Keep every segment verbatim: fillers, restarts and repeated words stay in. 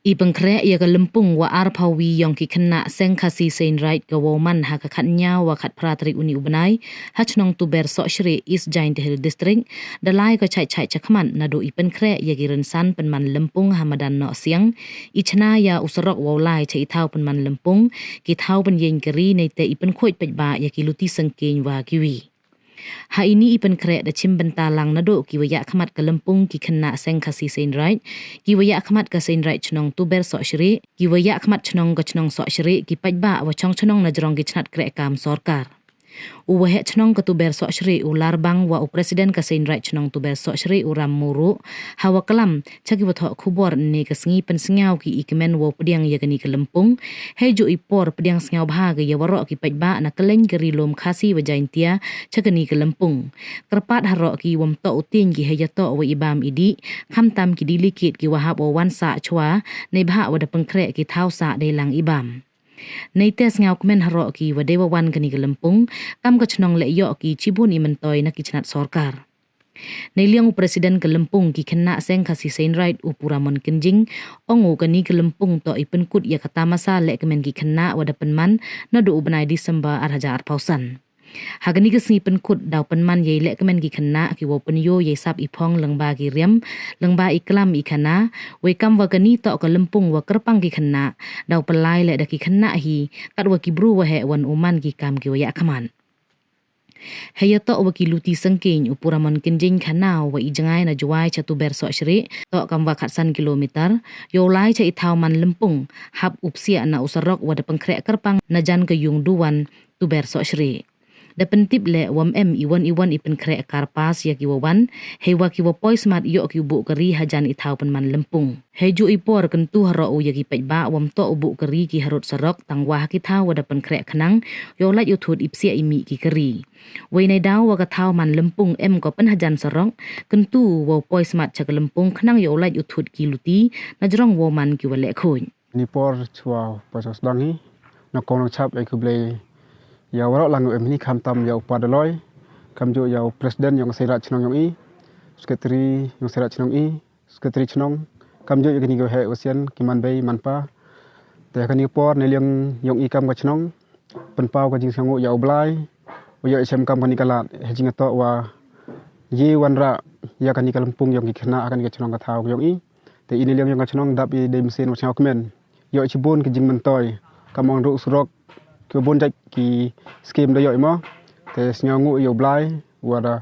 I pynkhreh ïa ka lympung wa arphaw wi yong ki khynnah seng Khasi Seinried ka wow man ha ka khatnyaw wa khatphra tarik uni u bnai ha chnong Tuber Sohshrieh, East Jaintia Hills District, da lai ka chait chait chakhmat naduh i pynkhreh ïa ki rynsan pynman lympung ha madan Nohsiang, i chna ïa u surok wow lai cha i thaw pynman lympung, ki thaw pynïeng kari, neite i pynkhuid paidbah ïa ki luti syngkien wa kiwi. Ha ini i pynkhreh da chim bynta lang naduh ki wa ïakhmat ka lympung ki khynnah seng Khasi Seinried, ki wa ïakhmat ka Seinried chnong Tuber Sohshrieh, ki wa ïakhmat chnong ka chnong Sohshrieh, ki paidbah wa chong chnong na jrong ki chnat khreh kam sorkar. U waheh chnong ka Tuber Sohshrieh u Larbang wa u president ka Seinried chnong Tuber Sohshrieh u Ram Muru, ha wa klam cha ki wa thoh khubor ne ka sngi pynsngew ki i kmen wow pdiang ïa kani ka lympung, hei ju i por pdiang sngewbha ka ïa waroh ki paidbah na kylleng ka ri lum Khasi wa Jaintia cha kani ka lympung. Kyrpad haroh ki wam toh u tieng ki hei ïa toh wa i bam i dih, khamtam ki delegate ki wa hap wa wan sah chwa, neibhah wa da pynkhreh ki thaw sah dei lang i bam. Neite sngewkmen haroh ki wa dei wa wan kani ka lympung, kam ka chnong leh ïoh ki chibun i myntoi na ki chnat sorkar. Neiliang u president ka lympung ki khynnah seng Khasi Seinried u Puramon Kynjing, ong u kani ka lympung toh i pynkut ïa ka tamasa leh kmen ki khynnah wa da pynman naduh u bnai December ar hajar arphaw san. Ha kani ka sngi pynkut daw pynman ïa i leh kmen ki khynnah ki wow pynïoh ïa i sap i phong lyngba ki riam, lyngba i klam i khana, wei kam wa kani toh ka lympung wa kyrpang ki khynnah, daw pynlai leh da ki khynnah hi, kat wa ki bru waheh wan u man ki kam ki wa ïakhmat. Hei ïa toh wa ki luti syngkien u Puramon Kynjing khana wa i jngai na Jowai cha Tuber Sohshrieh, toh kam wa khatsan kilometer, yow lai cha i thaw man lympung, hap u psiah na u surok wa da pynkhreh kyrpang na jan ka yung Duwan, Tuber Sohshrieh. Da pyntip leh wam em i wan i wan i pynkhreh car pass ïa ki wa wan, hei wa ki wa poi smat ïoh ki u buh kari ha jan i thaw pynman lympung. Hei ju i por kyntu haroh u ïa ki paidbah wam toh u buh kari ki harud surok tang wa ha ki thaw wa da pynkhreh khnang, yow lait u thut i psiah i mih ki kari. Wei neidaw wa ka thaw man lympung em ko pynhajan surok, kyntu wow poi smat cha ka lympung khnang yow lait u thut ki luti, na jrong wow man ki wa leh khuid. Ni por chwa pa chwa sdang hi, na kong nang chap ai khublei ïa waroh lang em ni khamtam ïa u pa Daloi, kamjooh ïa u president yong Seinried chnong yong i, secretary yong Seinried chnong i, secretary chnong, kamjooh ïa kini ki waheh wasian ki man bei man pa. Te kani por neiliang yong i kam ka chnong, pynpaw ka jingsngewnguh ïa u Blai, u ïoh i chem kam kani ka lad, hei jingtoh wa, ïa wanrah, ïa kani ka lympung yong ki khynnah, kani ka chnong ka thaw yong i. Te i neiliang yong ka chnong dap i dei mynsiem wa sngewkmen. Ïoh i chibun ki jingmyntoi, kam ong ruh surok, ki bun jait ki skim da ïoh i mo. Te sngewnguh ïa u Blai, wa da,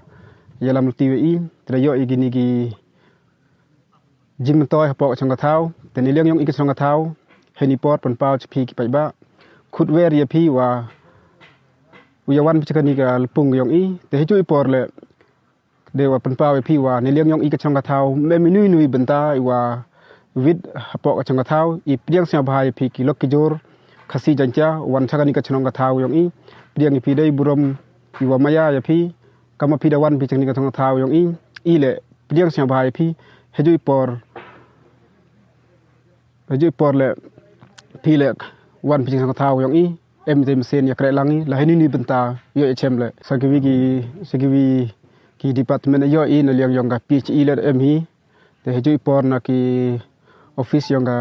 ïalam luti wa i, te da ïoh i kini ki jingmyntoi hapoh ka chnong ka thaw, te neiliang yong i ka chnong ka thaw, hei ni por pynpaw cha phi ki paidbah, khut wer ïa phi wa, u ïa wan phi cha kani ka lympung yong i, te hei ju i por leh, dei wa pynpaw ïa phi wa, neiliang yong i ka chnong ka thaw, mem i nui nui bynta, i wa, wit hapoh ka chnong ka thaw, i pdiang sngewbha ïa phi ki lok ki jor, Khasi Jaintia, wan cha kani ka chnong ka thaw yong i, pdiang ïa phi dei burom, i wa maya ïa phi, kam wa phi da wan phi cha kani ka chnong ka thaw yong i, i leh, pdiang sngewbha ïa phi, hei ju i por, hei ju i por leh, phi leh, wan phi cha kani ka chnong ka thaw yong i, em te mynsiem ïa khreh lang i, la hei ni ni bynta, ïoh i chem leh, sa kiwi ki, sa kiwi ki department ïoh i, neiliang yong ka P H E leh em hi, te hei ju i por na ki office yong ka,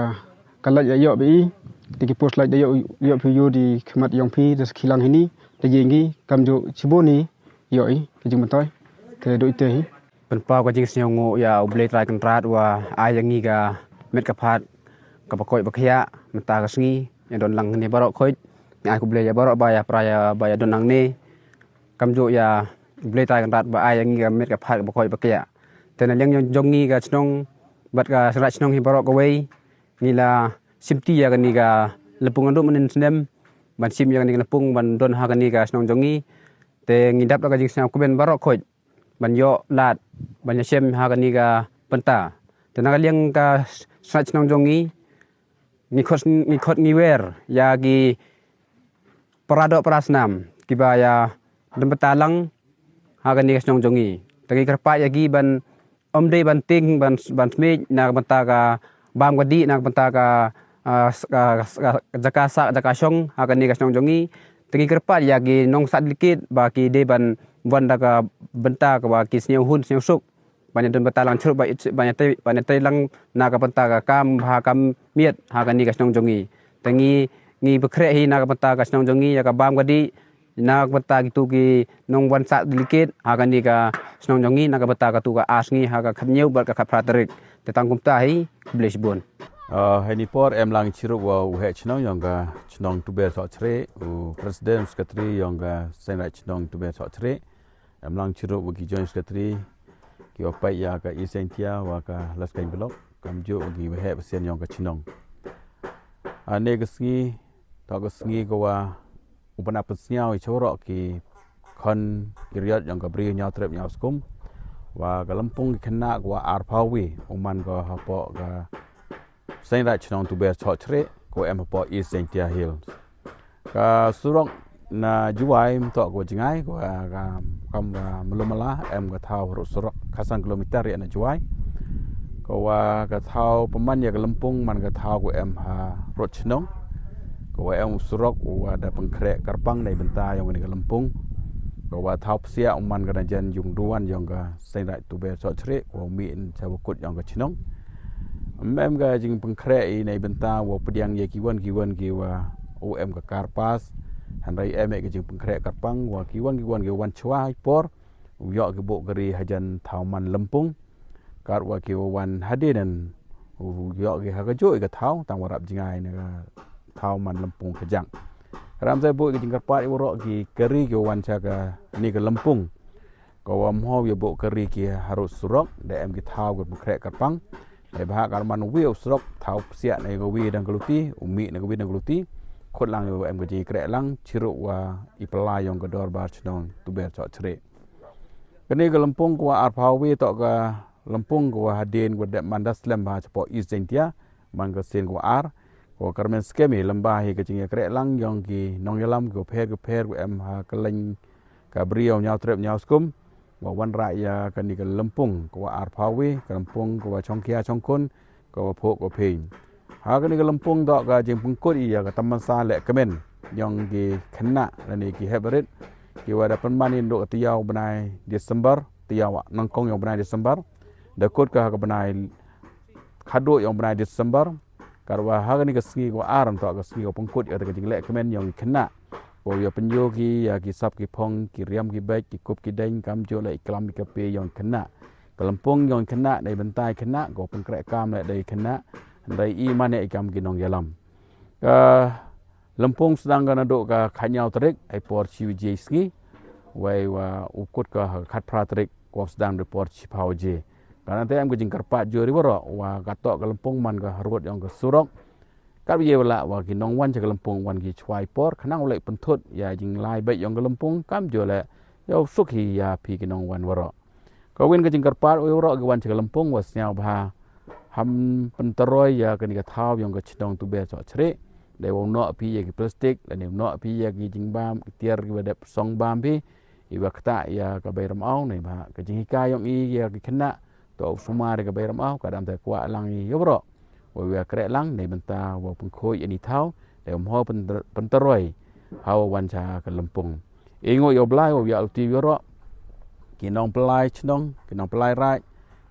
ka lait ïa ïoh ba i, te ki post lait da ïoh, ïoh phi ïoh di khmat yong phi, te sa khilang hi ni, te ïeng i, kamjooh chibun i, ïoh i, ki jingmyntoi, te du i te hi. Pynpaw ka jingsngewnguh ïa u Blei Trai Kynrad wa ai ïa ngi ka met ka phad kaba koit ba khiah mynta ka sngi, ïa don lang ne baroh khoit, ngi ai khublei ïa baroh ba ïa pra ïa ba ïa don lang ne. Kamjooh ïa u Blei Trai Kynrad ba ai ïa ngi ka met ka phad kaba koit ba khiah. Te na liang jong ngi ka chnong bad ka Seinried chnong hi baroh kawei, ngi la shim ti ïa kani ka lympung naduh mynnin snem, ban shim ïa kani ka lympung ban don ha kani ka chnong jong ngi. Te ngi dap da ka jingsngew kmen baroh khoit ban ïoh lad, ban ïa shem ha kani ka bynta. Te na ka liang ka Seinried chnong jong ngi, ngi khot, ngi khot ngi wer ïa ki para doh para snam kiba ïa don bynta lang ha kani ka chnong jong ngi. Te ngi kyrpad ïa ki ban ym dei ban tieng ban, ban smiej na ka bynta ka bam ka dih, na ka bynta ka, ah, s-, ka, ka, ka jaka sah jaka shong ha kani ka chnong jong ngi. Te ngi kyrpad ïa ki nongsah delegate ba ki dei ban wan da ka bynta kaba ki sngewhun sngewsuk. ban ïadon bynta lang chirup, ban ïa, ban ïatei, ban ïatei lang na ka bynta ka kam bha kam miat ha kane ka shnong jong ngi. Te ngi, ngi pynkhreh hi na ka bynta ka shnong jong ngi ïa ka bam ka dih, na ka bynta kitu ki nongwan sah delegate ha kane ka shnong jong ngi, na ka bynta katu ka ar sngi ha ka khathynñiew bad ka khatphra tarik. Te tang kumta hi, khublei shibun. Ah, ha kane por em lang chirup wa u heh chnong yong ka chnong Tuber Sohchrieh, u president secretary yong ka Seng Raij Chnong Tuber Sohchrieh. Em lang chirup wa ki joint secretary, ki wa peit ïa ka East Jaintia wa ka Laskeiñ Block, kamjooh wa ki wa heh wa sian yong ka chnong. Ane ka sngi, to ka sngi ka wa u bna pynsngew i chawrok ki khon ki riot yong ka Bri Hynñiewtrep Hynñiewskum, wa ka lympung ki khynnah ka wa arphaw wi, u man ka hapoh ka Seng Raij Chnong Tuber Sohchrieh, ka wa em hapoh East Jaintia Hills. Ka surok na Jowai mynta ka wa jngai, ka wa ka kam ka Mawlamyla, em ka thaw harud surok khatsan kilometer ïa na Jowai. Ka wa ka thaw pynman ïa ka lympung man ka thaw ka wa em harud chnong. Ka wa em u surok u wa da pynkhreh kyrpang na i bynta yong kane ka lympung. Ka wa thaw psiah u man ka na jan jong duwan yong ka Seng Raij Tuber Sohchrieh, ka wa mih in cha wa kut yong ka chnong. Em em ka jingpynkhreh i na i bynta wa pdiang ïa ki wan ki wan ki wa u em ka kar pass. Hynrei em eh ka jingpynkhreh kyrpang wa ki wan ki wan ki wan chwa i por. U ïoh ki buh kari hajan thaw man lympung. Kat wa ki wa wan hadien, u ïoh ki ha ka juh i ka thaw, tang wa rap jngai na ka thaw man lympung ka jang. Ram sa buh ki jingkyrpad i warok ki kari ki wa wan cha kane ka lympung. Ka wa mho ïa buh kari ki harud surok, da em ki thaw ki pynkhreh kyrpang. Dei bha ka man wi u surok, thaw psiah na ka wi dang ka luti, u mih na ka wi dang ka luti. Khut lang ïa em ka jingkreh lang, chirup wa i pla yong ka dorbar chnong Tuber Sohchrieh. Kane ka lympung ka wa arphaw wi to ka lympung ka wa hadien ka wa dep man da slem bha chapoh East Jaintia, man ka sien ka wa ar, ka wa kyrmen skhem i lem bha hi ka jingïakreh lang yong ki nongïalam ki wa pher ki pher ki wa em ha kylleng ka Bri Hynñiewtrep Hynñiewskum, wa wanrah ïa kane ka lympung ka wa arphaw wi, ka lympung ka wa chongkhia chongkhun, ka wa phuh ka wa pheiñ. Ha kane ka lympung to ka jingpynkut ïa ka tamasa lehkmen yong ki khynnah lane ki hep barit, ki wa da pynman ïa ndu ka taïew bnai December, taïew nyngkong yong bnai December. Da kut ka ha ka bnai khadduh yong bnai December. Kat wa ha kane ka sngi ka wa ar to ka sngi ka wa pynkut ïa ka jinglehkmen yong ki khynnah. Ka wa ïa pynïoh ki ïa ki sap ki phong, ki riam ki beit, ki kup ki deiñ, kamjooh leh i klam i kape yong ki khynnah. Ka lympung yong ki khynnah, na i bynta ki khynnah, ka wa pynkreh kam leh da i khynnah. Hynrei i man ïa i kam ki nongïalam. Ka lympung sdang ka naduh ka khatñiew tarik, ha i por shi waje sngi. Wei wa u kut ka ha ka khatphra tarik, ka wa sdang da i por shiphew waje. Ka nangta em ka jingkyrpad jur i warok, wa kato ka lympung man ka harud yong ka surok. Kat wa ïa wa lah wa ki nongwan cha ka lympung wan ki chwa i por, khnang u leh pynthut ïa i jinglai beit yong ka lympung, kamjooh leh ïa u suk hi ïa phi ki nongwan warok. Ka win ka jingkyrpad u i warok ki wan cha ka lympung wa sngewbha ham pyntaroi ïa kane ka thaw yong ka chnong Tuber Sohchrieh. Dei wa u noh phi ïa ki plastik, lane u noh phi ïa ki jingbam, ki tiar ki wa dep song bam phi, i wa ktah ïa ka Bai Rymaw, ne bha ka jinghikai yong i ïa ki khynnah, to u sumar ïa ka Bai Rymaw, ka dang te kwah lang i ïa warok. Wa ïa kreh lang, ne bynta wa pynkhuid ïa ni thaw, dei wa mho pyntar-, pyntaroi ha wa wan cha ka lympung. I nguh ïa u Blai, wa ïa u ti ïa warok. Ki nongpynlai chnong, ki nongpynlai raij,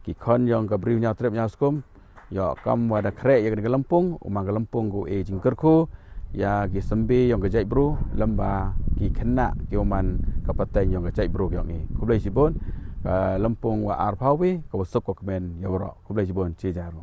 ki khon yong ka Bri Hynñiewtrep Hynñiewskum, ïa kam wa da kreh ïa kane ka lympung, u man ka lympung ka wa e jingkyrkhu ïa ki symbai yong ka jaitbru, lem bha ki khynnah ki wa man ka pateng yong ka jaitbru yong i. Khublei shibun, ka lympung wa arphaw wi, ka wa suk ka kmen ïa warok. Khublei shibun, chi jar.